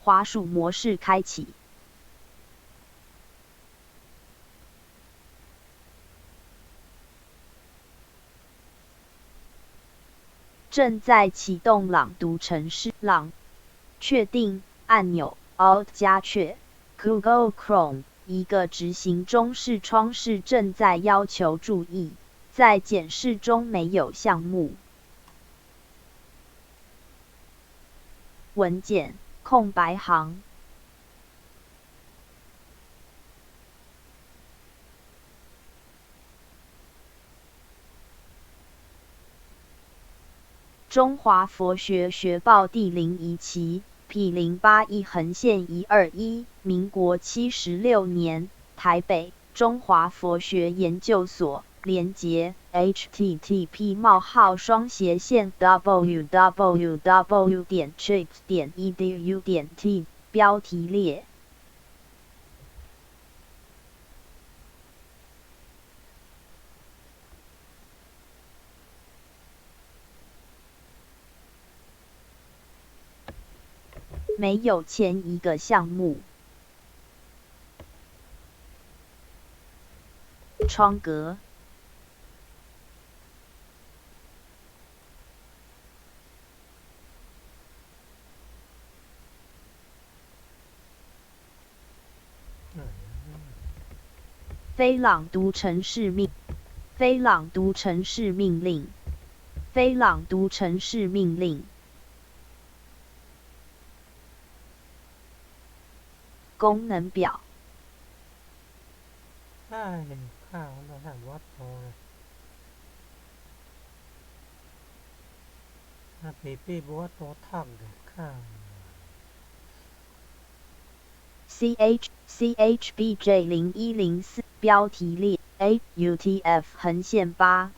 滑鼠模式开启。正在启动朗读程式朗，确定按钮 Alt 加确 Google Chrome 一个执行中视窗视正在要求注意，在检视中没有项目。文件空白行。中华佛学学报第零一期，P081-121，民国76年，台北，中华佛学研究所，连结 http://www.chips.edu.t 标题列。没有前一个项目。窗格。非朗读程式命，非朗读程式命令，非朗读程式命令。功能表。哎，靠，我哪无法度咧？啊，白白無法度讀咧，靠！ CH CHBJ 0104標題列 AUTF-8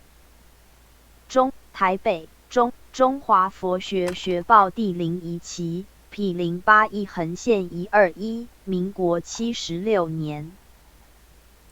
中台北中中華佛學學報第零一期 P081-121，民國76年。